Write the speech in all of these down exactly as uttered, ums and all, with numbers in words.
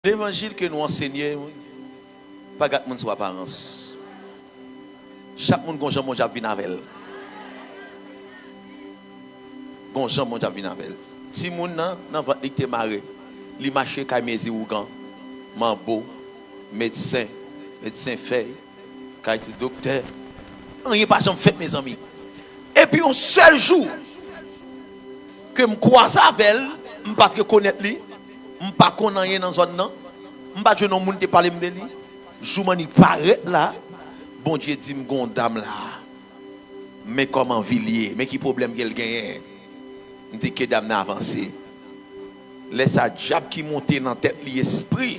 Levanjil ke nou ansenye pa gad moun sou aparans. Chak moun gon jan Bondye ap vin avè l. Gon jan Bondye ap vin avè l. Timoun nan, nan vant li ki te mare, li mache kay mezi ougan, manbo, medsen, medsen fèy, kay tout doktè. Anyen pa janm fèt, mezanmi. Epi yon sèl jou, ke m kwaze avè l, m pa t rekonèt li, m pa konn anyen nan zòn nan, m pa t jwenn yon moun te pale m de li. Jou m annik parèt la, Bondye di m gon dam la. Men kòman vi l ye, men ki pwoblèm ke l genyen. M di ke dam nan avanse. Lè sa dyab ki monte nan tèt li espri.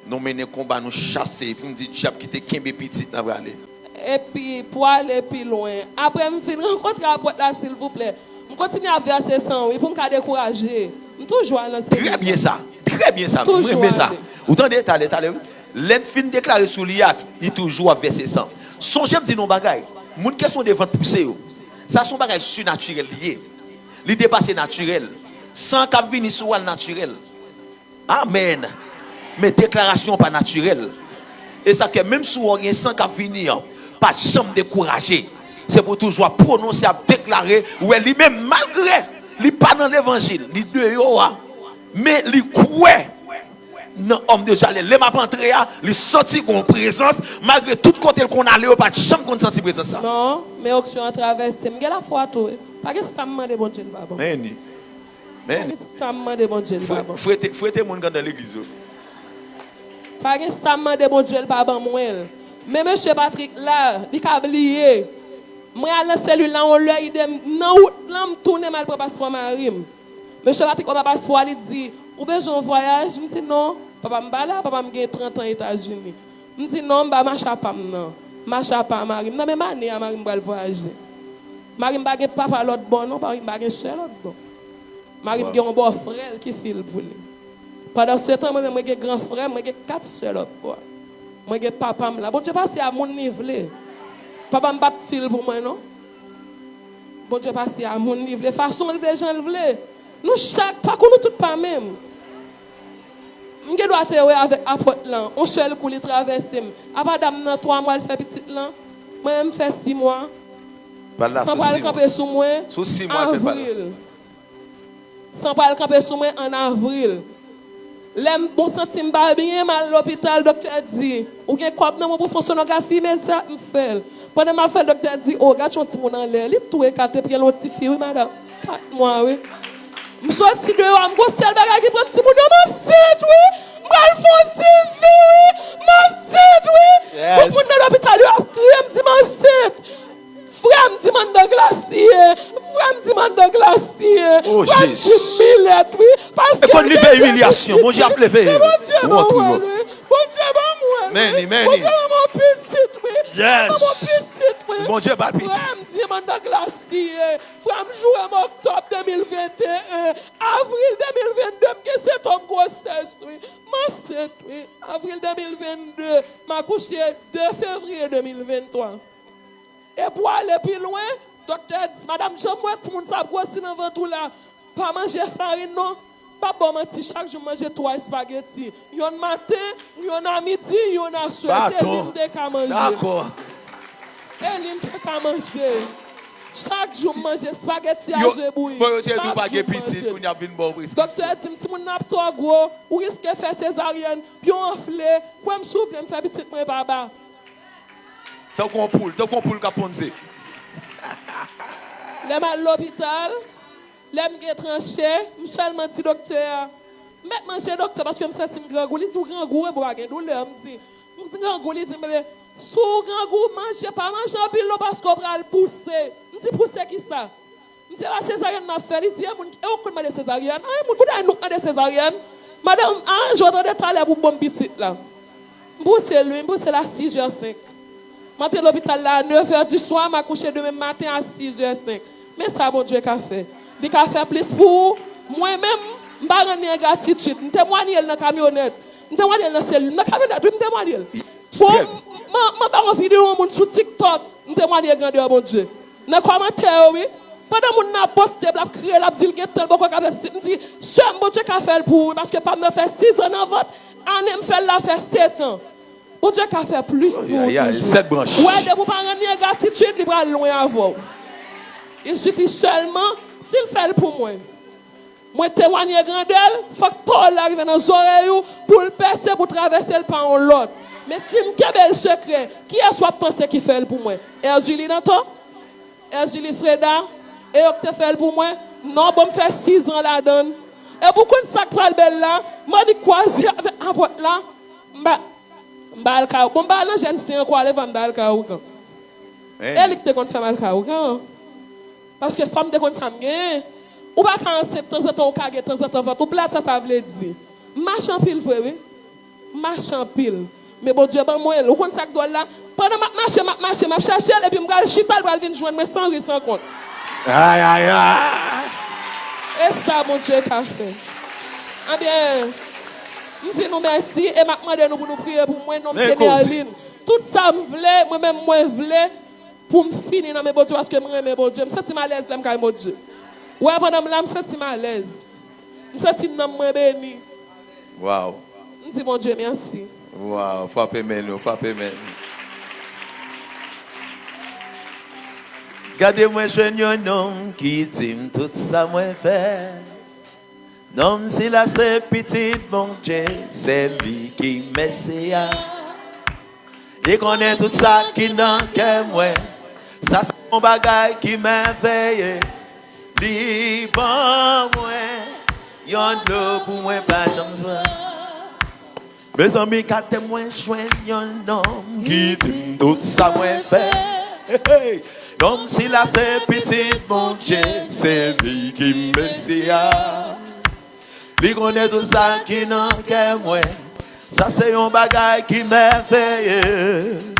Nou mennen konba, nou chase, epi m di dyab ki te kenbe pitit nan prale. Epi pou ale pi lwen, apre m fin rankontre apot la, silvouplè, m kontinye ap vèse san wi pou m ka dekouraje. M toujou al nan seminè. Trè byen sa. Trè byen sa. Mwen renmen sa. Ou tande, talè, talè wi. Lè m fin deklare sou li a, li toujou ap vèse san. Sonje m di nou yon bagay. Moun ke se yon devant pouse yo. Sa se yon bagay sinatirèl li ye. Li depase natirèl. San k ap vini sou w a natirèl. Amèn. Men deklarasyon pa natirèl. E sa fè menm si w gen san k ap vini an, pa janm dekouraje. Se pou toujou ap pwononse, ap deklare, ou wè li menm malgre li pa nan levanjil, li deyò a, men li kwè nan òm de Dye a. Lè m ap antre a, li santi gon prezans, malgre tout kote l konn ale, yo pa t janm konn santi prezans sa. Non, men onksyon an travèse m. M gen lafwa tou wi. Pa gen sa m mande Bondye l pa ban m. Men ni. Men ni. Pa gen sa m mande Bondye l pa ban m. Frete, frete moun k anndan legliz yo. Pa gen sa m mande Bondye l pa ban mwen l. Men mesye Patrick la, li ka bliye. Mwen al nan selil la yon lè, ide m nan wout lan, m tounen m al pran paspò mari m. Mesye Patrick, mwen pran paspò a, li di, ou bezwen yon vwayaj? M di non, papa m pa la, papa m gen trant an Etazini. M di non, m ba mache a pa m nan. Mache a pa mari m nan, menm ane a mari m pral vwayaje. Mari m pa gen papa lòt bò non, mari m pa gen sè lòt bò. Mari m gen yon bò frè l ki fi l pou li. Pandan se tan, mwen menm, mwen gen gran frè m, mwen gen kat sè lòt bò a. Mwen gen papa m la. Bondye pase a moun li vle. Papa m pa t fi l pou mwen non. Bondye pase a moun li vle, fason l vle, jan l vle. Nou chak, pakou nou tout pa menm. M gen dwa te wè avèk apot lan, yon sèl kou li travèse m. Apa dam nan twa mwa l fè pitit lan, mwen menm m fè sis mwa. San pral kanpe sou mwen, avril. San pral kanpe sou mwen ann avril. Lè m bon santi m pa byen, m al lopital, doktè di, ou gen kòb nan men w pou fè yon sonografi imedyat, m fè l. Pandan m ap fè l, doktè di, o, gad yon timoun anlè. Li tou ekate, pye l yon tifi, wi, madanm. Kat mwa, wi. M soti deyò a, m gon sèl bagay ki pran m, timoun yo, m ansent, wi. M pral fè yon tifi, wi. M ansent, wi. Tout moun nan lopital yo ap kriye, m di m ansent. Frè m di m anndan glas li ye. Frè m di m anndan glas li ye. Frè m di m milèt, wi. Paske m te fè pitit. Bondye ban mwen l, wi. Bondye ban mwen l, wi. Bondye ban mwen l, wi. Bondye ban mwen yon pitit, wi. Bondye ban mwen yon pitit, wi. Frè m di m anndan glas li ye. Frè m joure m oktòb de mil venteyen. Avril de mil vennde, m gen sentòm gwosès, wi. M ansent, wi. Avril de mil vennde. M akouche de fevriye de mil venntwa. E pou ale pi lwen, doktè di, madanm, jan m wè timoun sa ap gwosi nan vant ou la, pa manje farin non. M p ap ba w manti, chak jou m manje twa espageti. Yonn maten, yonn a midi, yonn aswè. Se li m te ka manje. E li m te ka manje. Chak jou m manje espageti a ze bouyi. Chak jou m manje. Doktè di m, timoun nan ap twò gwo, ou riske fè sezaryèn, pye w anfle, kwè m si w vle m fè pitit mwen pa ba. Tankou yon poul, tankou yon poul k ap ponn ze. Lè m al lopital, lè m gen tranche, m sèlman di doktè a, m mèt manje doktè paske m santi m grangou. Li di, ou grangou, wi, bon, pa gen doulè. M di, m grangou, li di m, bebe, si w grangou, manje, pa manje anpil non paske w pral pouse. M di, pouse kisa? M di, e pa sezaryèn m ap fè? Li di, e moun, e ou konn mande sezaryèn? An, e moun, kounye a e nou k mande sezaryèn? Madanm, an, jan w tande talè pou bon pitit la. M pouse l, wi, m pouse l a sis è senk. M antre lopital la a nèf è di swa, m akouche demen maten a sis è senk. Men sa Bondye ka fè. Li ka fè plis pou ou. Mwen menm, m pa rann li engratitid. M temwanye l nan kamyonèt. M temwanye l nan selil. Nan kamyonèt, wi, m temwanye l. Bon, m, m, m ba yon videyo yon moun sou TikTok. M temwanye grandè Bondye. Nan kòmantè yo, wi. Pandan moun nan ap poste, l ap kriye, l ap di l gen tan, l poko ka fè, m di, sè m, Bondye ka fè l pou ou, paske pa m nan fè sis an nan vant, ane m fè l la fè sèt an. Bondye ka fè plis pou ou toujou. Ou wè, depi w pa rann li gratitid, li pral lwen avè w. Il sifi sèlman, si l fè l pou mwen, mwen temwanye grandè l, fòk pawòl la rive nan zòrèy ou, pou l pèse, pou travèse l pa yon lòt. Men si m kenbe l sekrè, kiyès w ap panse ki fè l pou mwen? Erzulie Danto? Erzulie Freda, e yo k te fè l pou mwen. Non, bon, m fè sis an ladan l. E pou konn sa k pral bèl la, m annik kwaze avèk apòt la. M ba, m ba al kay ou. Bon, m ba al nan jèn sen an, kwa lè van m ba al kay ougan. E li k te konn fè m al kay ougan. Paske fò m te konn sa m genyen. Ou pa ka ansent tanzantan, ou ka gen tanzantan vant ou plat, sa sa vle di? M mache anpil vre, wi. M mache anpil. Men Bondye ban mwen l. Ou konn sa k dwòl la? Pandan m ap mache, m ap mache, m ap chèche l, epi m pral chita, l pral vin jwenn mwen san ri, san kont. Ay, ay, ay! E sa Bondye ka fè. Ebyen, m di nou mèsi, e m ap mande nou pou nou priye pou mwen, non m se Merline. Tout sa m vle, mwen menm mwen vle, pou m fini nan men Bondye, paske m renmen Bondye. M santi m alèz lè m kay Bondye. Wè, pandan m la, m santi m alèz. M santi nanm mwen beni. Waw. M di Bondye mèsi. Waw, frape men nou, frape men nou. Gade mwen jwenn yon nonm ki di m tout sa mwen fè. Nonm sila se pitit Bondye, se li ki Mesi a. Li konnen tout sa ki nan kè mwen. Sa se yon bagay ki mèveye. Li ban mwen yon dlo pou mwen pa janm swa. Mezanmi, gade mwen jwenn yon nonm ki di m tout sa mwen fè. Hey, hey. Nonm sila se pitit Bondye, se li ki Mesi a. Li konnen tout sa ki nan kè mwen. Sa se yon bagay ki mèveye.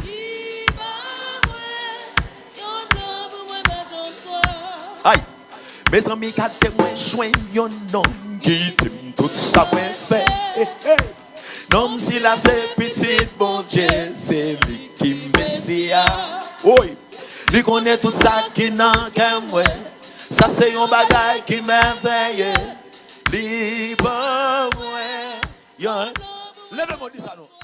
Li ban mwen yon dlo pou mwen pa janm swa. Ay! Mezanmi, gade mwen jwenn yon nonm ki di m tout sa mwen fè. Hey, hey. Nonm sila se pitit Bondye, se li ki Mesi a. Woy! Li konnen tout sa ki nan kè mwen. Sa se yon bagay ki mèveye. Li ban mwen yon... Leve men w, di sa non.